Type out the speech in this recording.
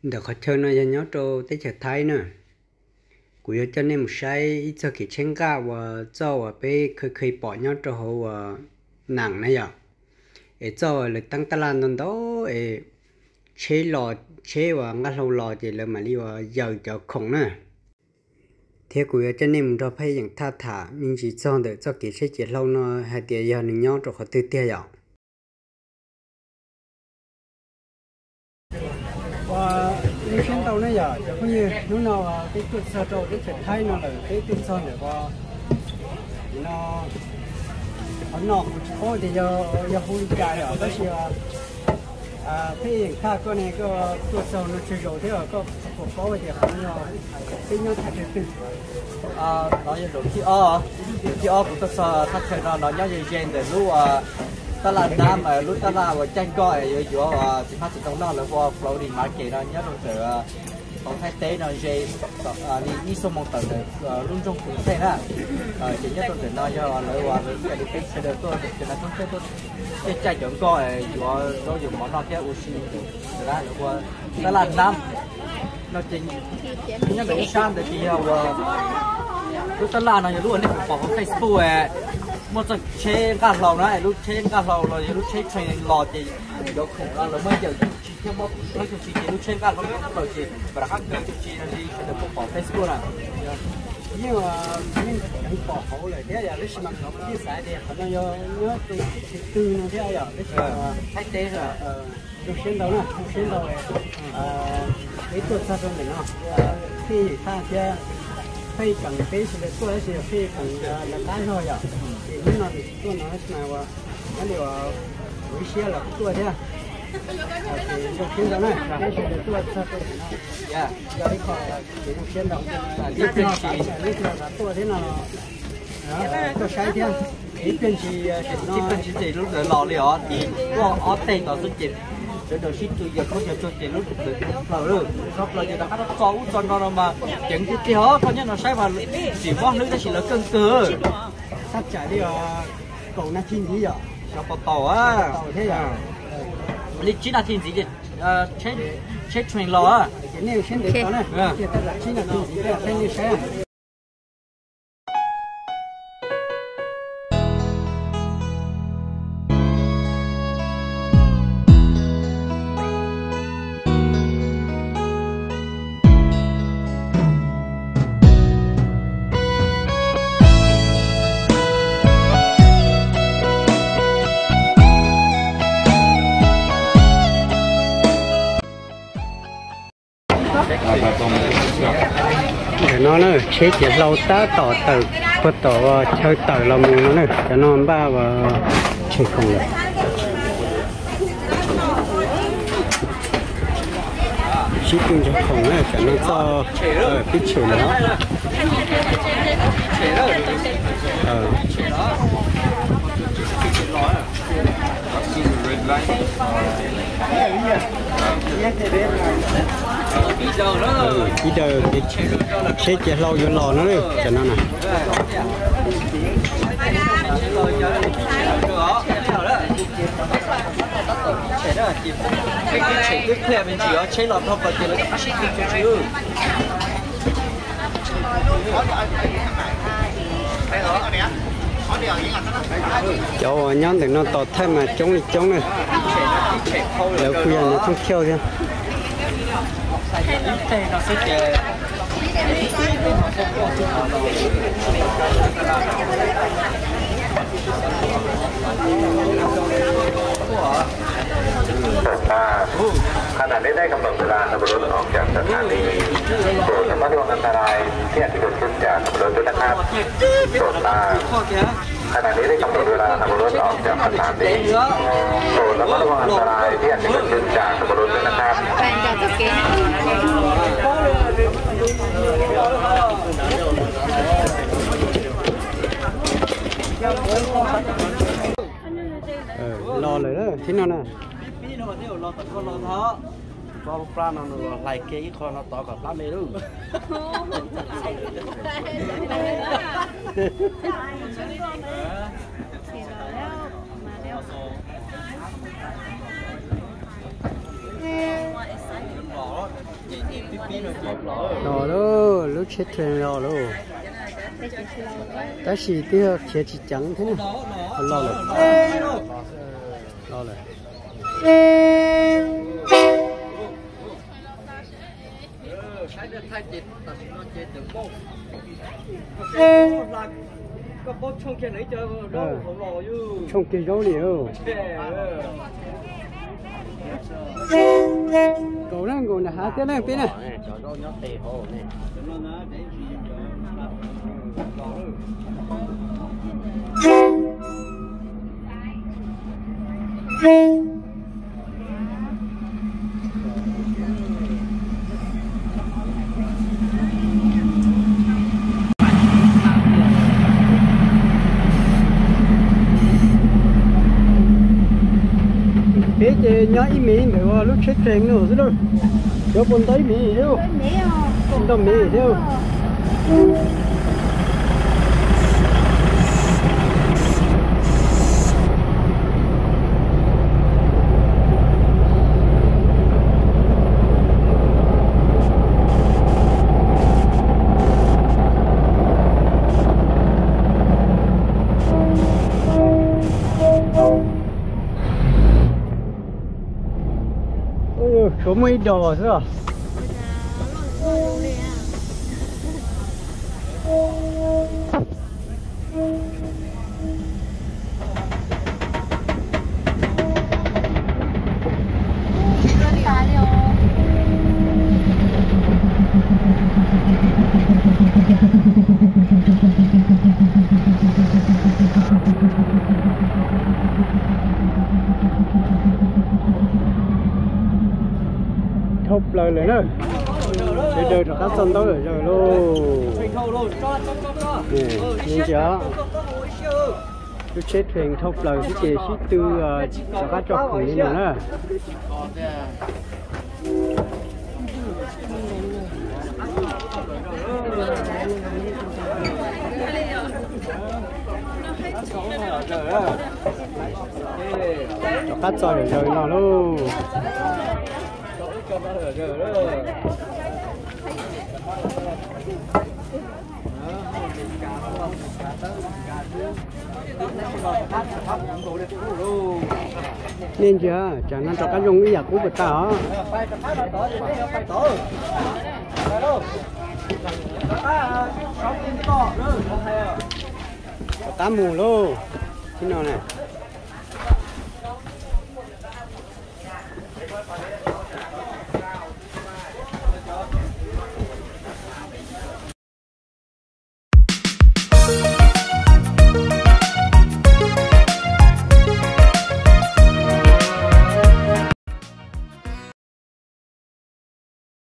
Ntawm qhov chaw no yog nyob rau teb chaws Thaib na. Kuv yuav coj nej mus saib ib txoj kev tsheb nqaj uas txoj uas peb kheev kheev pom nyob rau hauv uas Nam na yom. Es txoj uas lawv teeb tab laj ntau ntau es tsheb los, tsheb uas nqaj hlau los ces lawv mam li uas yaws cov khoom na. Thiab kuv yuav coj nej mus nrog Phaj Yeem Thaj tham me ntsis txog ntawm txoj kev tsheb ciav hlau no hais tias yog nws nyob rau qhov twg tiag yom. Ua, zoo siab ntau na yom cov phooj ywg, hnub no peb tuaj txog rau teb chaws Thaib no lawm, peb tuaj txog ntawm no, qhov no kuv tsis paub tias yog hu li cas yom, tab sis Phaj Yeem Thaj koj ne, koj tuaj txog no tsawg zaus thiab koj puas paub tias qhov no yog peb nyob thaj chaw twg? No yog zaum thib ob, zaum thib ob kuv tuaj txog thaj chaw no, no nyob ze ze ntawm lub tab laj Nam, lub tab laj uas caij nkoj yuav yuav txiv hmab txiv ntoo noj, lawv hu ua Floating Market no, nyob rau ntawm hauv Thaib teb no ze li ib xuab moos tawm ntawm lub nroog Khuv Thej na. Ces nyob rau ntawm no yog lawv uas lawv thiaj li peb sawv daws tuaj, cov nas thoob tuaj, thiaj caij cov nkoj yuav zaub yuav mov noj thiab ua si ntawm lawv ua tab laj Nam no ces nyob ntawm ib sab ntawd ces yog uas lub tab laj no yog lub uas nej pom hauv Facebook, muaj txoj tsheb nqaj hlau na, lub tsheb nqaj hlau los yog lub tsheb train los ces cov khoom no lawv muab yaws coob tsis thiab muab hlawb coob tsis ces lub tsheb nqaj hlau los ces mam rov qab kaw coob tsis li sawv daws pom Facebook na. Yeej, yeej pom hauv lawm thiab yom, tab sis mas kuv tsis xav tias qhov no yog nyob rau teb chaws twg no thiab yom, tab sis Thaib teb zoo siab ntau na, zoo siab ntau. Peb tuaj txog rau ntawm no, Phaj Yeem Thaj thiab Phaj Yeem Keem peb sawv daws tuaj tab sis Phaj Yeem Keem lawv qab zog yom, ces hnub no nws tsis tuaj no tab sis mas ua nyob li uas kuv ib siab los kuv tuaj thiab. Ces zoo siab ntau na, peb sawv daws tuaj txog rau ntawm no yog ib qho kev zoo siab ntau. Ib pliag ntsis, ib pliag tuaj thiab no, tuaj saib thiab. Ib pliag ntsis, ib pliag ntsis ces lub ntawd los li os, tuaj ob teg tod xwb ces sawv daws sib tw yawg khaub yawg tsuag ces lub ntawd tso plaws lawm, tso plaws ces rov qab txo ub txo no no mas ceev tiag tiag os. Koj nyob no saib mas tsis mob hlwb tab sis lawv keej kawg. Thaj tsam li kaum nas this ntxiv yom, xyov puas tau thiab yom, li tsib nas this ntxiv ces tsheb train los. Ces nej siab ntev tos na, tsib nas this ntxiv peb peb nej saib. Ntawm no na, tsheb ciav hlau tab tom tawm puag tom chaw tawm los mus no na, cov no npaj ua tshem khoom lawm. Sib tw ntsaws khoom na, cov no txoj pib tshem lawm. Ib daws tsheb ciav hlau yuav los no, cov no na. Tsheb los dhau plaws ces lawv sib tw tso tseg. Cov uas nyob ntawm no tos thaij mas coob li coob na. Lawv kuj yog nas thoob thiab.ขณะนี้ได้กำหนดเวลาขบวนรถออกจากสถานี โปรดระมัดระวังอันตรายที่อาจจะเกิดขึ้นจากขบวนรถด้วยนะครับ โปรดทราบ ขณะนี้ได้กำหนดเวลาขบวนรถออกจากสถานี โปรดระมัดระวังอันตรายที่อาจจะเกิดขึ้นจากขบวนรถด้วยนะครับ Los lawm thiab no na. Pib no mas twb los tom koj los tod. Koj lub plab no nws los hlais kiag ib qho no tod kom plab me lawm. Los lauj, lub tsheb train los lauj. Tab sis twb yog khiav tsis ceev thiab na. Los lawm. Los lawm. Tshooj kiag zaub li. Nkaus na, nkaus nram hav thiab na peb na. Peb ces nyob ib me ntawm lub tsheb train no xwb lauj. Cov puas ntau ib me thiab, ntau me thiab. Tshuav muaj ib dos xwb os. Dhau plaws lawm na. Sawv daws rov qab txog ntaub lawm lauj. Ntsia, lub tsheb train dhau plaws xwb ces sib tw rov qab tso khoom li no na. Rov qab txog zom zaws no lauj. Nej ntsia, tsam no rov qab zoo ib yam qub puas tag os. Rov qab mus lauj, tib no na.